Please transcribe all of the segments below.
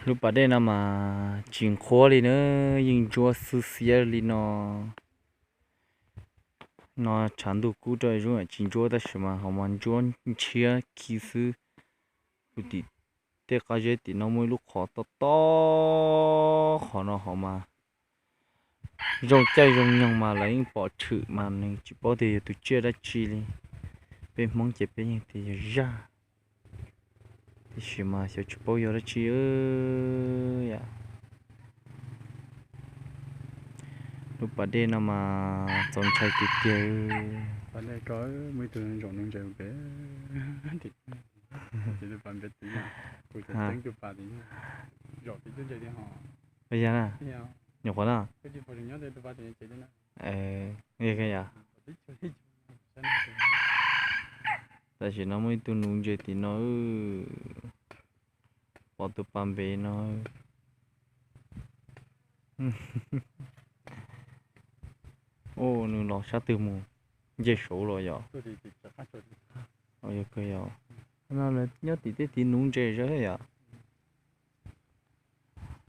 Lub pas dej no mas tsis nqhuab li na, yeej ntsuab xwb xiab li no. No tshav ntuj kub rau zoo tsis ntsuab tab sis mas ho mas ntsuab ntshiab khi xwb. Kuv tim tej qab zeb tim no muaj ib lub qhov tob tob qhov no ho mas zoo caij zoo nyoog mas lawv yeej pom tshwm mas nws tsis paub tias yog tus tsiaj dab tsi li. Peb Hmoob ces peb yeej tias yog zaj, tiam sis mas xyov tsis paub yog dab tsi yom. Lub pas dej no mas txaus ntshai tiag tiag. Pas dej ko muaj ib tug zaum nuv ntses pem, ces tus pas pem tid, kuv tseem ceeb tus pas tid, zaum tid cub ntses li ho. Yog na, nyuam qhuav na. Yog yom. Tam sim no muaj ib tug nuv ntses tim no, pom tus pas pem no. Ua nws los sab twg mus, nce saud los yom. Yog kawg yom. No nyob tim tej tid nuv ntses zog thiab yom.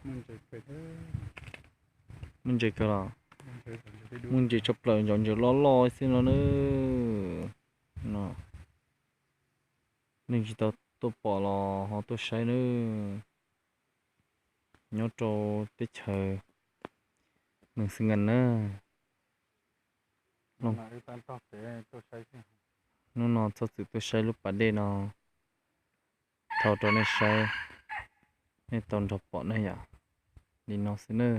Muaj ntses kawg los, muaj ntses tshaj plaws, cov ntses loj loj xwb no na. No, neeg tsis tau tuaj pom los ho tuaj saib nawb. Nyob rau teb chaws Mws Xwm Nkas na. Hnub no txhob txwm tuaj saib lub pas dej no, thau rau nej saib, nej tau nrog pom na yom. Li no xwb na.